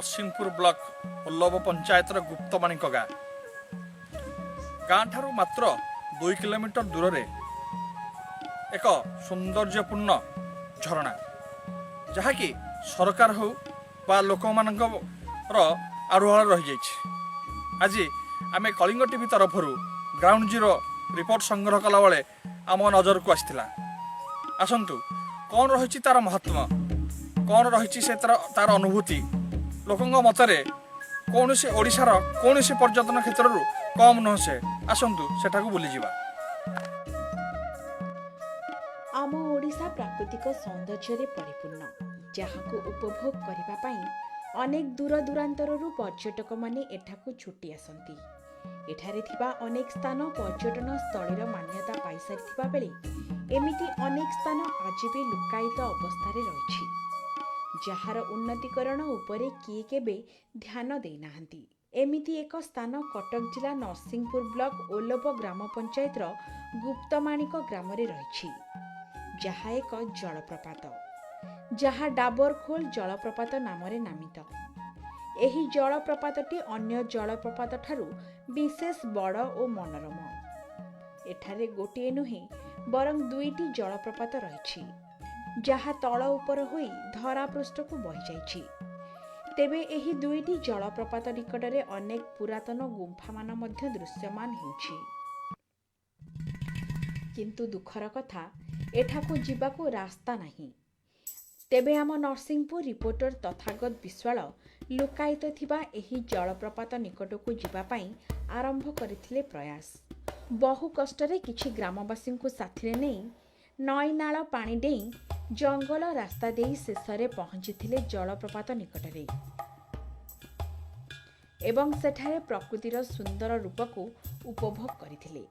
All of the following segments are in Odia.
ନରସିଂହପୁର ବ୍ଲକ ଓଲବ ପଞ୍ଚାୟତର ଗୁପ୍ତମାଣିକ ଗାଁ। ଗାଁଠାରୁ ମାତ୍ର 2 କିଲୋମିଟର ଦୂରରେ ଏକ ସୌନ୍ଦର୍ଯ୍ୟପୂର୍ଣ୍ଣ ଝରଣା, ଯାହାକି ସରକାର ହେଉ ବା ଲୋକମାନଙ୍କର ଆଢ଼ୁଆଳ ରହିଯାଇଛି। ଆଜି ଆମେ କଳିଙ୍ଗ ଟିଭି ତରଫରୁ ଗ୍ରାଉଣ୍ଡ ଜିରୋ ରିପୋର୍ଟ ସଂଗ୍ରହ କଲାବେଳେ ଆମ ନଜରକୁ ଆସିଥିଲା। ଆସନ୍ତୁ, କ'ଣ ରହିଛି ତାର ମହତ୍ଵ, କ'ଣ ରହିଛି ସେ ତାର ଅନୁଭୂତି, ଲୋକଙ୍କ ମତରେ କୌଣସି ଓଡ଼ିଶାର କୌଣସି ପର୍ଯ୍ୟଟନ କ୍ଷେତ୍ରରୁ କମ୍ ନୁହଁ ସେ। ଆସନ୍ତୁ, ସେଠାକୁ ବୁଲିଯିବା। ଆମ ଓଡ଼ିଶା ପ୍ରାକୃତିକ ସୌନ୍ଦର୍ଯ୍ୟରେ ପରିପୂର୍ଣ୍ଣ, ଯାହାକୁ ଉପଭୋଗ କରିବା ପାଇଁ ଅନେକ ଦୂର ଦୂରାନ୍ତରରୁ ପର୍ଯ୍ୟଟକମାନେ ଏଠାକୁ ଛୁଟି ଆସନ୍ତି। ଏଠାରେ ଥିବା ଅନେକ ସ୍ଥାନ ପର୍ଯ୍ୟଟନ ସ୍ଥଳୀର ମାନ୍ୟତା ପାଇସାରିଥିବା ବେଳେ ଏମିତି ଅନେକ ସ୍ଥାନ ଆଜି ବି ଲୁକ୍କାୟିତ ଅବସ୍ଥାରେ ରହିଛି, ଯାହାର ଉନ୍ନତିକରଣ ଉପରେ କିଏ କେବେ ଧ୍ୟାନ ଦେଇନାହାନ୍ତି। ଏମିତି ଏକ ସ୍ଥାନ କଟକ ଜିଲ୍ଲା ନରସିଂହପୁର ବ୍ଲକ ଓଲବ ଗ୍ରାମ ପଞ୍ଚାୟତର ଗୁପ୍ତମାଣିକ ଗ୍ରାମରେ ରହିଛି, ଯାହା ଏକ ଜଳପ୍ରପାତ, ଯାହା ଡାବରଖୋଲ ଜଳପ୍ରପାତ ନାମରେ ନାମିତ। ଏହି ଜଳପ୍ରପାତଟି ଅନ୍ୟ ଜଳପ୍ରପାତ ଠାରୁ ବିଶେଷ ବଡ଼ ଓ ମନୋରମ। ଏଠାରେ ଗୋଟିଏ ନୁହେଁ, ବରଂ ଦୁଇଟି ଜଳପ୍ରପାତ ରହିଛି, ଯାହା ତଳ ଉପର ହୋଇ ଧରାପୃଷ୍ଠକୁ ବହିଯାଇଛି। ତେବେ ଏହି ଦୁଇଟି ଜଳପ୍ରପାତ ନିକଟରେ ଅନେକ ପୁରାତନ ଗୁମ୍ଫାମାନ ମଧ୍ୟ ଦୃଶ୍ୟମାନ ହେଉଛି। କିନ୍ତୁ ଦୁଃଖର କଥା, ଏଠାକୁ ଯିବାକୁ ରାସ୍ତା ନାହିଁ। ତେବେ ଆମ ନରସିଂହପୁର ରିପୋର୍ଟର ତଥାଗତ ବିଶ୍ୱାଳ ଲୁକାୟିତ ଥିବା ଏହି ଜଳପ୍ରପାତ ନିକଟକୁ ଯିବା ପାଇଁ ଆରମ୍ଭ କରିଥିଲେ ପ୍ରୟାସ। ବହୁ କଷ୍ଟରେ କିଛି ଗ୍ରାମବାସୀଙ୍କୁ ସାଥିରେ ନେଇ ନଈ ନାଳ ପାଣି ଡେଇଁ ଜଙ୍ଗଲ ରାସ୍ତା ଦେଇ ଶେଷରେ ପହଞ୍ଚିଥିଲେ ଜଳପ୍ରପାତ ନିକଟରେ ଏବଂ ସେଠାରେ ପ୍ରକୃତିର ସୁନ୍ଦର ରୂପକୁ ଉପଭୋଗ କରିଥିଲେ,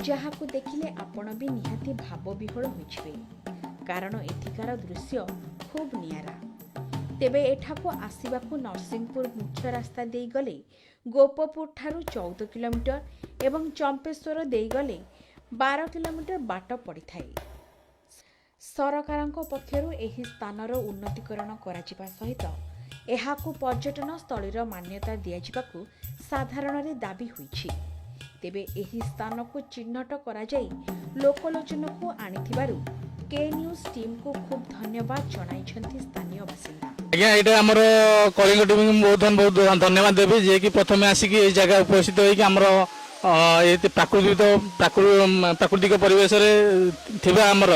ଯାହାକୁ ଦେଖିଲେ ଆପଣ ବି ନିହାତି ଭାବବିହ୍ୱଳ ହୋଇଯିବେ, କାରଣ ଏଠିକାର ଦୃଶ୍ୟ ଖୁବ୍ ନିଆରା। ତେବେ ଏଠାକୁ ଆସିବାକୁ ନରସିଂହପୁର ମୁଖ୍ୟ ରାସ୍ତା ଦେଇ ଗଲେ ଗୋପପୁର ଠାରୁ 14 କିଲୋମିଟର ଏବଂ ଚମ୍ପେଶ୍ୱର ଦେଇ ଗଲେ 12 କିଲୋମିଟର ବାଟ ପଡ଼ିଥାଏ। ସରକାରଙ୍କ ପକ୍ଷରୁ ଏହି ସ୍ଥାନର ଉନ୍ନତିକରଣ କରାଯିବା ସହିତ ଏହାକୁ ପର୍ଯ୍ୟଟନ ସ୍ଥଳୀର ମାନ୍ୟତା ଦିଆଯିବାକୁ ସାଧାରଣରେ ଦାବି ହୋଇଛି। ତେବେ ଏହି ସ୍ଥାନକୁ ଚିହ୍ନଟ କରାଯାଇ ଲୋକଲୋଚନକୁ ଆଣିଥିବାରୁ କେ ନ୍ୟୁଜ୍ ଟିମ୍କୁ ଖୁବ୍ ଧନ୍ୟବାଦ ଜଣାଇଛନ୍ତି ସ୍ଥାନୀୟ ବାସିନ୍ଦା। ଆଜ୍ଞା, ଏଇଟା ଆମର କଳିଙ୍ଗ ଟିଭିକୁ ମୁଁ ବହୁତ ବହୁତ ଧନ୍ୟବାଦ ଦେବି, ଯିଏକି ପ୍ରଥମେ ଆସିକି ଏଇ ଜାଗା ଉପସ୍ଥିତ ହେଇକି ଆମର ଏ ପ୍ରାକୃତିକ ପ୍ରାକୃତିକ ପରିବେଶରେ ଥିବା ଆମର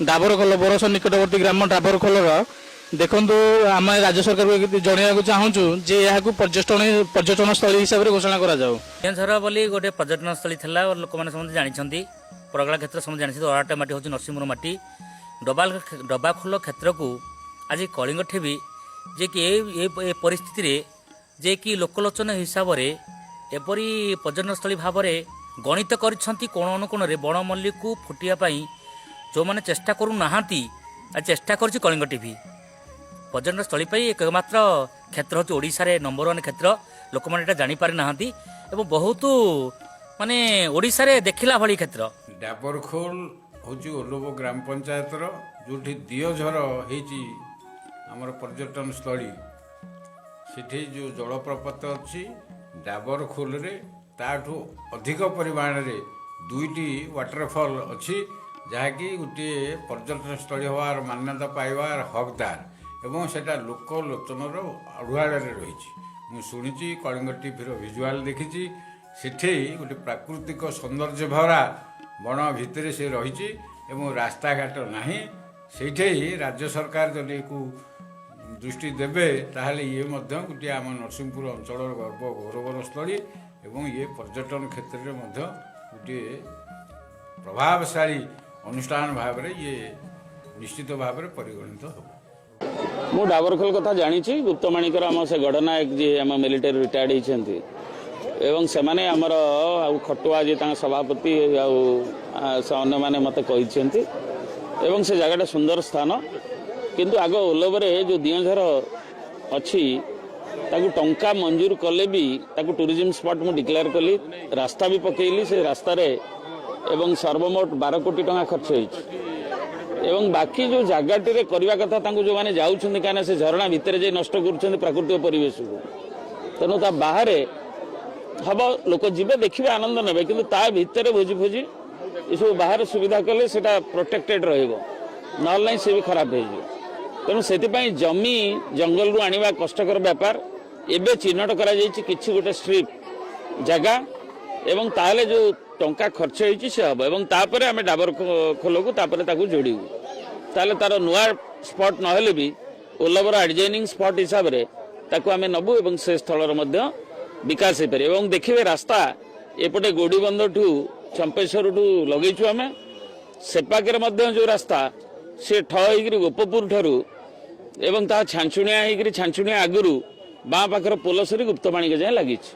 ଡାବରଖୋଲ, ବରସ ନିକଟବର୍ତ୍ତୀ ଗ୍ରାମ ଡାବରଖୋଲର। ଦେଖନ୍ତୁ, ଆମେ ରାଜ୍ୟ ସରକାରକୁ ଜଣାଇବାକୁ ଚାହୁଁଛୁ ଯେ ଏହାକୁ ପର୍ଯ୍ୟଟନ ସ୍ଥଳୀ ହିସାବରେ ଘୋଷଣା କରାଯାଉ। କେଉଁଝର ବୋଲି ଗୋଟେ ପର୍ଯ୍ୟଟନ ସ୍ଥଳୀ ଥିଲା। ଲୋକମାନେ ସମସ୍ତେ ଜାଣିଛନ୍ତି। ପ୍ରଗଳା କ୍ଷେତ୍ର ସମସ୍ତେ ଜାଣିଛନ୍ତି। ଅରାଟ ମାଟି ହେଉଛି ନରସିଂହପୁର ମାଟି। ଡବାଖୋଲ କ୍ଷେତ୍ରକୁ ଆଜି କଳିଙ୍ଗ ଟିଭି ଯିଏକି ଏ ପରିସ୍ଥିତିରେ ଯିଏକି ଲୋକଲୋଚନ ହିସାବରେ ଏପରି ପର୍ଯ୍ୟଟନସ୍ଥଳୀ ଭାବରେ ଗଣିତ କରିଛନ୍ତି, କୋଣ ଅନୁକୋଣରେ ବଣମଲ୍ଲୀକୁ ଫୁଟିବା ପାଇଁ ଯେଉଁମାନେ ଚେଷ୍ଟା କରୁନାହାନ୍ତି, ଆଜି ଚେଷ୍ଟା କରୁଛି କଳିଙ୍ଗ ଟିଭି। ପର୍ଯ୍ୟଟନସ୍ଥଳୀ ପାଇଁ ଏକମାତ୍ର କ୍ଷେତ୍ର ହେଉଛି ଓଡ଼ିଶାରେ ନମ୍ବର ୱାନ୍ କ୍ଷେତ୍ର। ଲୋକମାନେ ଏଇଟା ଜାଣିପାରି ନାହାନ୍ତି ଏବଂ ବହୁତ ମାନେ ଓଡ଼ିଶାରେ ଦେଖିଲା ଭଳି କ୍ଷେତ୍ର। ଡାବରଖୋଲ ହେଉଛି ଓଲବ ଗ୍ରାମ ପଞ୍ଚାୟତର, ଯେଉଁଠି ଦିଅଝର ହେଇଛି ଆମର ପର୍ଯ୍ୟଟନ ସ୍ଥଳୀ। ସେଠି ଯେଉଁ ଜଳପ୍ରପାତ ଅଛି ଡାବରଖୋଲରେ, ତାଠୁ ଅଧିକ ପରିମାଣରେ ଦୁଇଟି ୱାଟରଫଲ୍ ଅଛି, ଯାହାକି ଗୋଟିଏ ପର୍ଯ୍ୟଟନ ସ୍ଥଳୀ ହେବାର ମାନ୍ୟତା ପାଇବାର ହକଦାର ଏବଂ ସେଇଟା ଲୋକଲୋଚନର ଆଢ଼ୁଆଳରେ ରହିଛି। ମୁଁ ଶୁଣିଛି, କଳିଙ୍ଗ ଟିଭିର ଭିଜୁଆଲ ଦେଖିଛି। ସେଠି ଗୋଟେ ପ୍ରାକୃତିକ ସୌନ୍ଦର୍ଯ୍ୟ ଭରା ବଣ ଭିତରେ ସେ ରହିଛି ଏବଂ ରାସ୍ତାଘାଟ ନାହିଁ। ସେଇଠି ରାଜ୍ୟ ସରକାର ଯଦି ଏକୁ ଦୃଷ୍ଟି ଦେବେ, ତାହେଲେ ଇଏ ମଧ୍ୟ ଗୋଟିଏ ଆମ ନରସିଂହପୁର ଅଞ୍ଚଳର ଗର୍ବ ଗୌରବର ସ୍ଥଳୀ ଏବଂ ଇଏ ପର୍ଯ୍ୟଟନ କ୍ଷେତ୍ରରେ ମଧ୍ୟ ଗୋଟିଏ ପ୍ରଭାବଶାଳୀ ଅନୁଷ୍ଠାନ ଭାବରେ ଇଏ ନିଶ୍ଚିତ ଭାବରେ ପରିଗଣିତ ହେବ। ମୁଁ ଡାବରଖୋଲ କଥା ଜାଣିଛି। ଗୁପ୍ତମାଣିକର ଆମ ସେ ଗଡ଼ନାୟକ, ଯିଏ ଆମ ମିଲିଟାରୀ ରିଟାୟାର୍ଡ ହେଇଛନ୍ତି ଏବଂ ସେମାନେ ଆମର ଆଉ ଖଟୁଆ ଯିଏ ତାଙ୍କ ସଭାପତି ଆଉ ସେ ଅନ୍ୟମାନେ ମୋତେ କହିଛନ୍ତି ଏବଂ ସେ ଜାଗାଟା ସୁନ୍ଦର ସ୍ଥାନ। କିନ୍ତୁ ଆଗ ଓଲବରେ ଯେଉଁ ଦିଅଁଝର ଅଛି, ତାକୁ ଟଙ୍କା ମଞ୍ଜୁର କଲେ ବି ତାକୁ ଟୁରିଜିମ୍ ସ୍ପଟ୍ ମୁଁ ଡିକ୍ଲେୟାର କଲି, ରାସ୍ତା ବି ପକେଇଲି ସେ ରାସ୍ତାରେ ଏବଂ ସର୍ବମୋଟ 12 କୋଟି ଟଙ୍କା ଖର୍ଚ୍ଚ ହେଇଛି। ଏବଂ ବାକି ଯେଉଁ ଜାଗାଟିରେ କରିବା କଥା, ତାଙ୍କୁ ଯେଉଁମାନେ ଯାଉଛନ୍ତି, କାହିଁକିନା ସେ ଝରଣା ଭିତରେ ଯାଇ ନଷ୍ଟ କରୁଛନ୍ତି ପ୍ରାକୃତିକ ପରିବେଶକୁ, ତେଣୁ ତା ବାହାରେ ହବ। ଲୋକ ଯିବେ, ଦେଖିବେ, ଆନନ୍ଦ ନେବେ, କିନ୍ତୁ ତା ଭିତରେ ଭୋଜି ଫୋଜି ଏସବୁ ବାହାରେ ସୁବିଧା କଲେ ସେଟା ପ୍ରୋଟେକ୍ଟେଡ୍ ରହିବ, ନହେଲେ ନାହିଁ ସେ ବି ଖରାପ ହେଇଯିବ। ତେଣୁ ସେଥିପାଇଁ ଜମି ଜଙ୍ଗଲରୁ ଆଣିବା କଷ୍ଟକର ବ୍ୟାପାର। ଏବେ ଚିହ୍ନଟ କରାଯାଇଛି କିଛି ଗୋଟେ ଷ୍ଟ୍ରିପ୍ ଜାଗା ଏବଂ ତାହେଲେ ଯେଉଁ ଟଙ୍କା ଖର୍ଚ୍ଚ ହେଇଛି ସେ ହବ ଏବଂ ତାପରେ ଆମେ ଡାବର ଖୋଲକୁ ତାପରେ ତାକୁ ଯୋଡ଼ିବୁ। ତାହେଲେ ତାର ନୂଆ ସ୍ପଟ୍ ନହେଲେ ବି ଓଲବର ଆଡଜଏନିଂ ସ୍ପଟ୍ ହିସାବରେ ତାକୁ ଆମେ ନେବୁ ଏବଂ ସେ ସ୍ଥଳର ମଧ୍ୟ ବିକାଶ ହେଇପାରିବ। ଏବଂ ଦେଖିବେ, ରାସ୍ତା ଏପଟେ ଗୋଡ଼ିବନ୍ଧଠୁ ଚମ୍ପେଶ୍ୱରଠୁ ଲଗେଇଛୁ ଆମେ, ସେପାଖରେ ମଧ୍ୟ ଯେଉଁ ରାସ୍ତା ସେ ଠ ହେଇକିରି ଗୋପପୁର ଠାରୁ ଏବଂ ତାହା ଛାଞ୍ଚୁଣିଆ ହେଇକିରି ଛାଞ୍ଚୁଣିଆ ଆଗରୁ ବାଁ ପାଖର ପୋଲ ସରି ଗୁପ୍ତମାଣିକ ଯାଏଁ ଲାଗିଛି।